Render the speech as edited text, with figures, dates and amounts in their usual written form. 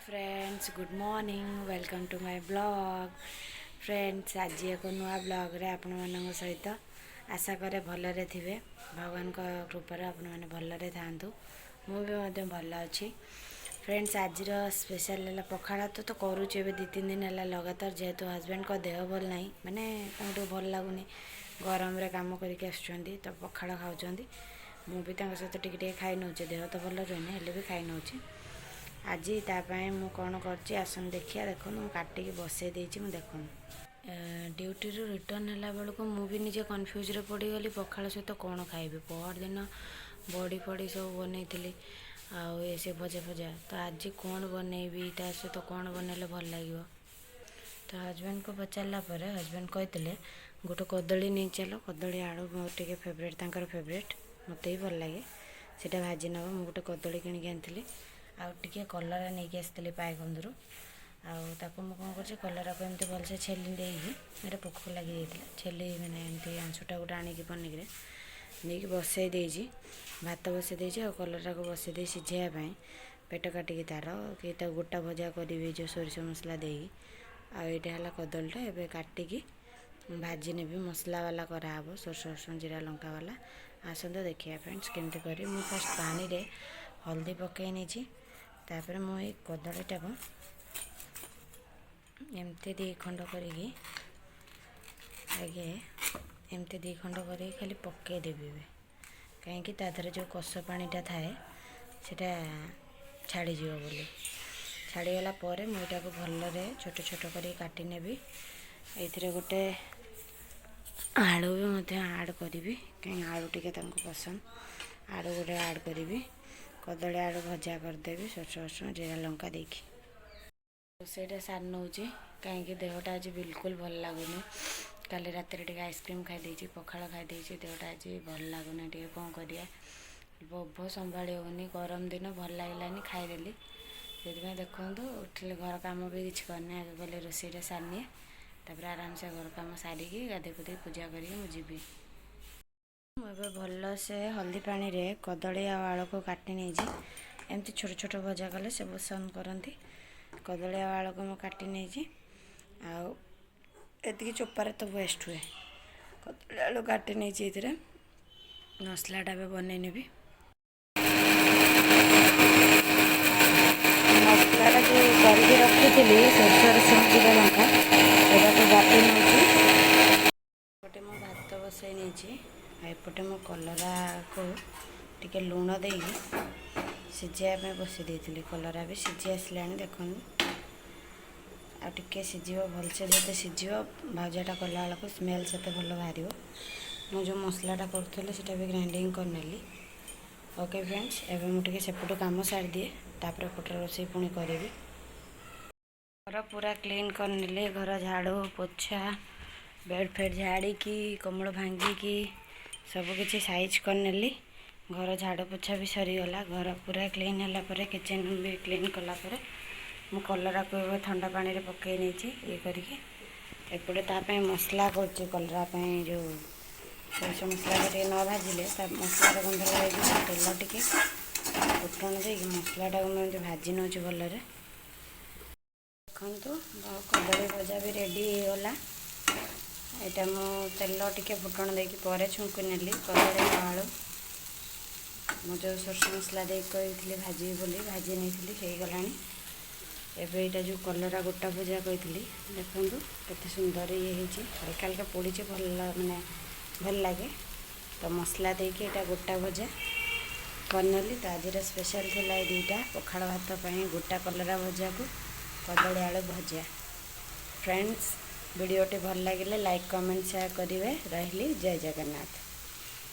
Friends, good morning, welcome to my vlog. Friends, ଆଜି ଏକ ନୂଆ ବ୍ଲଗ୍ରେ ଆପଣମାନଙ୍କ ସହିତ। ଆଶା କରେ ଭଲରେ ଥିବେ। ଭଗବାନଙ୍କ କୃପାରୁ ଆପଣମାନେ ଭଲରେ ଥାଆନ୍ତୁ। ମୁଁ ବି ମଧ୍ୟ ଭଲ ଅଛି। ଫ୍ରେଣ୍ଡସ୍, ଆଜିର ସ୍ପେଶାଲ୍ ହେଲା ପଖାଳ ତ କରୁଛି ଏବେ 2-3 ଦିନ ହେଲା ଲଗାତାର। ଯେହେତୁ ହଜବେଣ୍ଡଙ୍କ ଦେହ ଭଲ ନାହିଁ, ମାନେ ତାଙ୍କୁ ଟିକେ ଭଲ ଲାଗୁନି, ଗରମରେ କାମ କରିକି ଆସୁଛନ୍ତି, ତ ପଖାଳ ଖାଉଛନ୍ତି। ମୁଁ ବି ତାଙ୍କ ସହିତ ଟିକେ ଟିକେ ଖାଇ ନେଉଛି। ଦେହ ତ ଭଲ ରୁହେନି, ହେଲେ ବି ଖାଇ ନେଉଛି। ଆଜି ତା ପାଇଁ ମୁଁ କ'ଣ କରିଛି, ଆସନ୍ତୁ ଦେଖିବା। ଦେଖନ୍ତୁ, ମୁଁ କାଟିକି ବସେଇ ଦେଇଛି। ମୁଁ ଦେଖନ୍ତୁ, ଡ୍ୟୁଟିରୁ ରିଟର୍ନ ହେଲା ବେଳକୁ ମୁଁ ବି ନିଜେ କନଫ୍ୟୁଜ୍ରେ ପଡ଼ିଗଲି, ପଖାଳ ସହିତ କ'ଣ ଖାଇବି। ପହରଦିନ ବଡ଼ି ଫଡ଼ି ସବୁ ବନେଇଥିଲି ଆଉ ଏ ସେ ଭଜା ଫଜା। ତ ଆଜି କ'ଣ ବନେଇବି, ତା ସହିତ କ'ଣ ବନେଇଲେ ଭଲ ଲାଗିବ? ତ ହଜବେଣ୍ଡକୁ ପଚାରିଲା ପରେ ହଜବେଣ୍ଡ କହିଥିଲେ, ଗୋଟେ କଦଳୀ ନେଇ ଚାଲ। କଦଳୀ ଆଳୁ ମୋର ଟିକେ ଫେଭରେଟ୍, ତାଙ୍କର ଫେଭରେଟ୍, ମୋତେ ବି ଭଲ ଲାଗେ। ସେଇଟା ଭାଜି ନେବ। ମୁଁ ଗୋଟେ କଦଳୀ କିଣିକି ଆଣିଥିଲି ଆଉ ଟିକେ କଲରା ନେଇକି ଆସିଥିଲି ପାଇକନ୍ଦରୁ। ଆଉ ତାକୁ ମୁଁ କ'ଣ କରୁଛି, କଲରାକୁ ଏମିତି ଭଲସେ ଛେଲି ଦେଇକି, ଏଇଟା ପୋକ ଲାଗିଯାଇଥିଲା, ଛେଲି ମାନେ ଏମିତି ଆଂଶୁଟା ଗୋଟେ ଆଣିକି ପନିକିରେ ନେଇକି ବସେଇ ଦେଇଛି। ଭାତ ବସେଇ ଦେଇଛି ଆଉ କଲରାକୁ ବସେଇ ଦେଇ ସିଝେଇବା ପାଇଁ, ପେଟ କାଟିକି ତାର କି ତାକୁ ଗୋଟା ଭଜା କରିବି, ଯେଉଁ ସୋରିଷ ମସଲା ଦେଇକି। ଆଉ ଏଇଟା ହେଲା କଦଳୀଟା। ଏବେ କାଟିକି ଭାଜି ନେବି। ମସଲା ବାଲା କରାହେବ, ସୋରିଷ, ରସୁଣ, ଜିରା, ଲଙ୍କା ବାଲା। ଆସନ୍ତୁ ଦେଖିବା ଫ୍ରେଣ୍ଡସ୍, କେମିତି କରିବି। ମୁଁ ଫାଷ୍ଟ ପାଣିରେ ହଳଦୀ ପକାଇ ନେଇଛି। ତାପରେ ମୁଁ ଏଇ କଦଳୀଟାକୁ ଏମିତି ଦୁଇ ଖଣ୍ଡ କରିକି, ଆଗେ ଏମିତି ଦୁଇ ଖଣ୍ଡ କରିକି ଖାଲି ପକାଇଦେବି ଏବେ, କାହିଁକି ତା ଦେହରେ ଯେଉଁ କଷ ପାଣିଟା ଥାଏ, ସେଇଟା ଛାଡ଼ିଯିବ ବୋଲି। ଛାଡ଼ିଗଲା ପରେ ମୁଁ ଏଇଟାକୁ ଭଲରେ ଛୋଟ ଛୋଟ କରିକି କାଟି ନେବି। ଏଇଥିରେ ଗୋଟେ ଆଳୁ ବି ମଧ୍ୟ ଆଡ଼୍ କରିବି, କାହିଁକି ଆଳୁ ଟିକେ ତାଙ୍କୁ ପସନ୍ଦ। ଆଳୁ ଗୋଟେ ଆଡ଼୍ କରିବି। କଦଳୀ ଆଳୁ ଭଜା କରିଦେବି ସୋରିଷ, ରସୁଣ, ଜିରା, ଲଙ୍କା ଦେଇକି। ରୋଷେଇଟା ସାରି ନେଉଛି, କାହିଁକି ଦେହଟା ଆଜି ବିଲକୁଲ ଭଲ ଲାଗୁନି। କାଲି ରାତିରେ ଟିକେ ଆଇସ୍କ୍ରିମ୍ ଖାଇଦେଇଛି, ପଖାଳ ଖାଇଦେଇଛି, ଦେହଟା ଆଜି ଭଲ ଲାଗୁନି ଟିକେ। କ'ଣ କରିବା, ଲୋଭ ସମ୍ଭାଳି ହେଉନି। ଗରମ ଦିନ, ଭଲ ଲାଗିଲାନି, ଖାଇଦେଲି। ସେଥିପାଇଁ ଦେଖନ୍ତୁ, ଉଠିଲେ ଘର କାମ ବି କିଛି କରିନି। ଆଗେ ଗଲେ ରୋଷେଇଟା ସାରିନିଏ, ତାପରେ ଆରାମସେ ଘର କାମ ସାରିକି, ଗାଧୋଇ ପାଧୋଇ, ପୂଜା କରିକି ମୁଁ ଯିବି। ମୁଁ ଏବେ ଭଲସେ ହଳଦୀ ପାଣିରେ କଦଳୀ ଆଉ ଆଳୁକୁ କାଟି ନେଇଛି। ଏମିତି ଛୋଟ ଛୋଟ ଭଜା କଲେ ସେ ପସନ୍ଦ କରନ୍ତି। କଦଳୀ ଆଉ ଆଳୁକୁ ମୁଁ କାଟି ନେଇଛି ଆଉ ଏତିକି ଚୋପାରେ ତ ୱେଷ୍ଟ ହୁଏ। କଦଳୀ ଆଳୁ କାଟି ନେଇଛି। ଏଥିରେ ମସଲାଟା ଏବେ ବନେଇ ନେବି। ମସଲାଟା ଯେଉଁ କରିକି ରଖିଥିଲି, ସୋରିଷ, ରସୁଣ, ଜିରା, ଲଙ୍କା, ଏଟାକୁ ବାଟି ନେଉଛି। ଏପଟେ ମୁଁ ଭାତ ବସାଇ ନେଇଛି ଆଉ ଏପଟେ ମୁଁ କଲରାକୁ ଟିକେ ଲୁଣ ଦେଇକି ସିଝେଇବା ପାଇଁ ବସେଇ ଦେଇଥିଲି। କଲରା ବି ସିଝି ଆସିଲାଣି, ଦେଖନ୍ତୁ। ଆଉ ଟିକେ ସିଝିବ ଭଲସେ। ଯେତେ ସିଝିବ, ଭଜାଟା କଲା ବେଳକୁ ସ୍ମେଲ୍ ସେତେ ଭଲ ବାହାରିବ। ମୁଁ ଯେଉଁ ମସଲାଟା କରୁଥିଲି, ସେଇଟା ବି ଗ୍ରାଇଣ୍ଡିଙ୍ଗ କରିନେଲି। ଓକେ ଫ୍ରେଣ୍ଡସ୍, ଏବେ ମୁଁ ଟିକେ ସେପଟୁ କାମ ସାରିଦିଏ, ତାପରେ ଏପଟରେ ରୋଷେଇ ପୁଣି କରିବି। ଘର ପୁରା କ୍ଲିନ୍ କରିନେଲି। ଘର ଝାଡ଼ୁ ପୋଛା, ବେଡ଼୍ ଫେଡ଼୍ ଝାଡ଼ିକି, କମଳ ଭାଙ୍ଗିକି ସବୁକିଛି ସାଇଜ୍ କରିନେଲି। ଘର ଝାଡ଼ୁ ପୋଛା ବି ସରିଗଲା। ଘର ପୁରା କ୍ଲିନ୍ ହେଲା ପରେ, କିଚେନ୍ ରୁମ୍ ବି କ୍ଲିନ୍ କଲା ପରେ, ମୁଁ କଲରାକୁ ଏବେ ଥଣ୍ଡା ପାଣିରେ ପକାଇ ନେଇଛି ଇଏ କରିକି। ଏପଟେ ତା ପାଇଁ ମସଲା କରୁଛି। କଲରା ପାଇଁ ଯେଉଁ ସୋରିଷ ମସଲାଟା ଟିକେ ନ ଭାଜିଲେ ତା ମସଲାର ଗନ୍ଧ ଲାଗିଯିବ। ତେଲ ଟିକେ ଫୁଟଣ ଦେଇକି ମସଲାଟାକୁ ମୁଁ ଏମିତି ଭାଜି ନେଉଛି ଭଲରେ। ଦେଖନ୍ତୁ, କଦଳୀ ଭଜା ବି ରେଡ଼ି ହେଇଗଲା। ଏଇଟା ମୁଁ ତେଲ ଟିକେ ଫୁଟଣ ଦେଇକି ପରେ ଛୁଙ୍କି ନେଲି। କଦଳୀ ଆଳୁ ମୁଁ ଯେଉଁ ସୋରିଷ ମସଲା ଦେଇକି କହିଥିଲି ଭାଜିବି ବୋଲି, ଭାଜି ନେଇଥିଲି, ହେଇଗଲାଣି। ଏବେ ଏଇଟା ଯେଉଁ କଲରା ଗୋଟା ଭଜା କହିଥିଲି, ଦେଖନ୍ତୁ କେତେ ସୁନ୍ଦର ଇଏ ହେଇଛି। ହାଲକା ହାଲକା ପୋଡ଼ିଛି, ଭଲ ମାନେ ଭଲ ଲାଗେ। ତ ମସଲା ଦେଇକି ଏଇଟା ଗୋଟା ଭଜା କରିନେଲି। ତ ଆଜିର ସ୍ପେଶାଲ୍ ଥିଲା ଏ ଦୁଇଟା ପଖାଳ ଭାତ ପାଇଁ, ଗୋଟା କଲରା ଭଜାକୁ କଦଳୀ ଆଳୁ ଭଜା। ଫ୍ରେଣ୍ଡସ୍, ଭିଡ଼ିଓଟି ଭଲ ଲାଗିଲେ ଲାଇକ୍, କମେଣ୍ଟ, ସେୟାର କରିବେ। ରହିଲି, ଜୟ ଜଗନ୍ନାଥ।